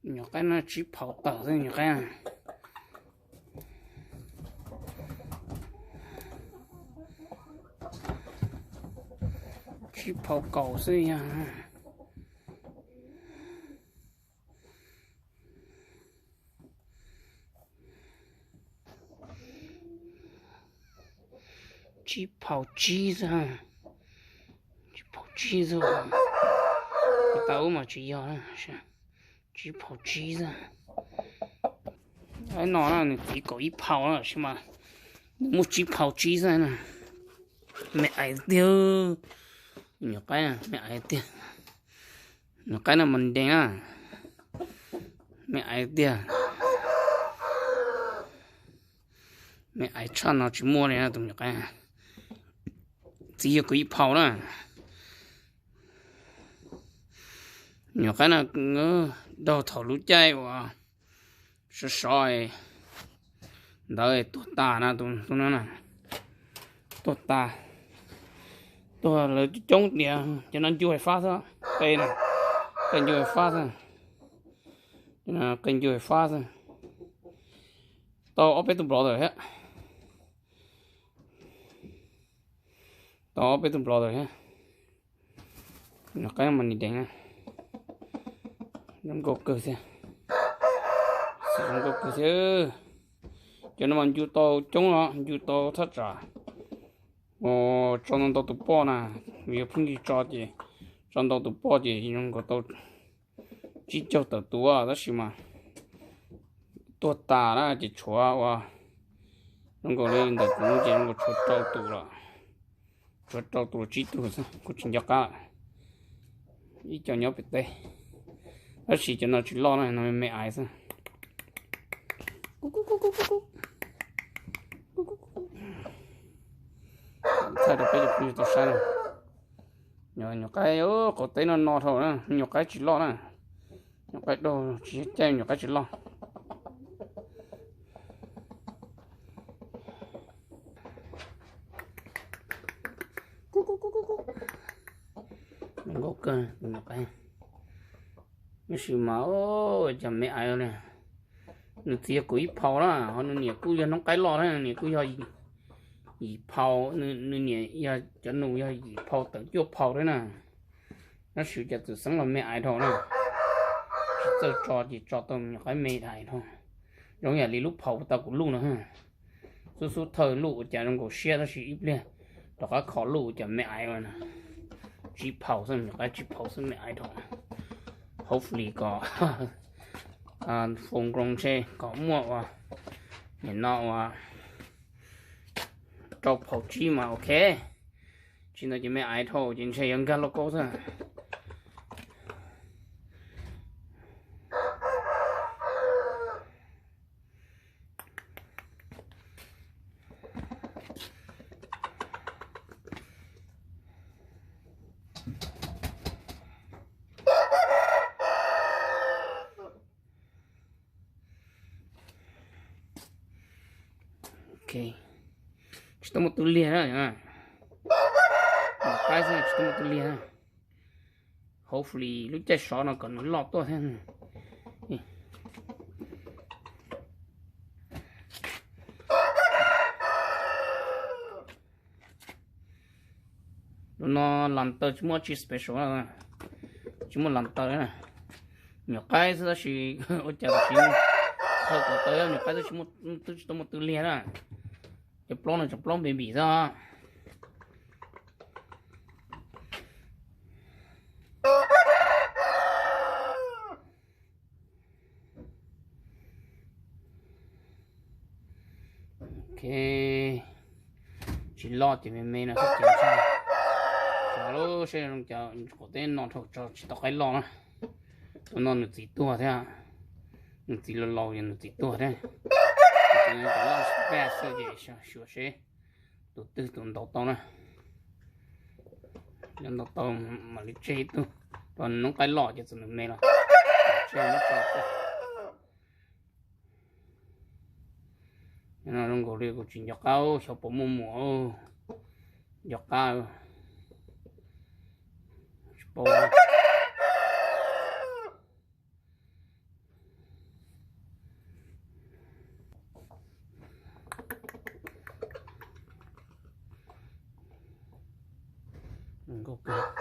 Nyuam qaib no tsib phaus tawm xwb nyuam qaib. Tsib phaus kaum xwb yog. Tsib phaus tsib xwb. Tsib phaus tsib xwb. Tau ub mas tsis yog. Tsib phaus tsib xwb. Aib no na nws txiv kaum ib phaus na sis mas nws muaj tsib phaus tsib xwb na. Me aiv tiag. Nyuam qaib me aiv tiag. Nyuam qaib no mas ntev na. Me aiv tiag. Me aiv tshaj no tsis muaj li na tus nyuam qaib. Txiv yog kaum ib phaus na. Nyuam qaib no raug thaum lub caij uas sov sov ntawd tuag tas na tus no na. Tuag tas. Tuag lawv coob tias cov no ncu hais fab xwb. Qe na, qe ncu hais fab xwb. Qe ncu hais fab xwb. Tau ob peb tug brother thiab. Tau ob peb tug brother thiab. Nyuam qaib mas nim deev na. Zoo nkauj kawg thiab. Zoo nkauj kawg thiab. Cov no mas ncu tau coob los ncu tau thaj tsam tso ntau ntau tus poj na. Yog pheej yig tso ces tso ntau tus poj ces zoo nkaus tau tsib caug tawm tus tab sis mas tuag tas na ces tshuav uas zoo nkaus li ntawm kuv ces zoo nkaus tshuav rau tus los, tshuav rau tus los tsib tug xwb kuj tsis nco qab. Ib co nyob pem teb. Tab sis cov no tsis loj na, no me aiv xwb. Thaij rau peb cov phooj ywg tau saib na. Nyuam qaib qaum teb no no dhau na, nyuam qaib tsis loj na. Nyuam qaib daug tsis caij, nyuam qaib tsis loj. Zoo nkauj kawg tus nyuam qaib. Tab sis mas cas me aiv li. Nws txiv yog kaum ib phaus na, ho nws niam kuj yog noob qaib loj na, nws niam kuj yog yim phaus, nws niam yog cov nus yog yim phaus tawm cuaj phaus thiab na. Tab sis cas txwm xeeb los me aiv dhau na. Tsis txawj tso ces tso tau nyuam qaib me dhau. Zoo yam li lub phaus tau kuv luj no. Xub xub thawj luj ua cas zoo nkaus siab tab sis ib pliag rov qab kho luj ua cas me aiv no. Tsib phaus xwb, nyuam qaib tsib phaus xwb me aiv dhau. Hopefully kom foo nroo ntshe kom muaj ua nim no ua rau phaus tsib mas ok. Tsis ntawd ces me aiv dhau ces ntshe yuav nkag lauj kaub xwb. Ok, tsis tau muaj tus liag na. Qaib xwb tsis tau muaj tus liag. Hopefully lub caij sov no kom nws loj tuaj thiab. Lub no las taw tsis muaj tsi special, tsis muaj las taw. Nyuam qaib xwb tab sis ua cas tsis thawj kom taw, nyuam qaib twb tsis muaj, twb tsis tau muaj tus liag na. Cov plaub no cov plaub npim npim xwb. Ok, tsis loj ces me me no xwb ces ntshe xyov lub seb zoo cas, qaum teb no dhau tso tsis tau qaib loj na. Tus no nws txiv tuag thiab, nws txiv laus laus ces nws txiv tuag thiab. Tus no ces loj best xwb ces xyuas seb tus twg tus ntaus tau na. Yog ntaus tau mam li tseg ib tug, rau noob qaib loj ces txawm nws me los tseg nyob tso. No zoo nkaus li kuv tsis nco qab xyov puas muaj muam, nco qab tsis paub. Nkauj kawg.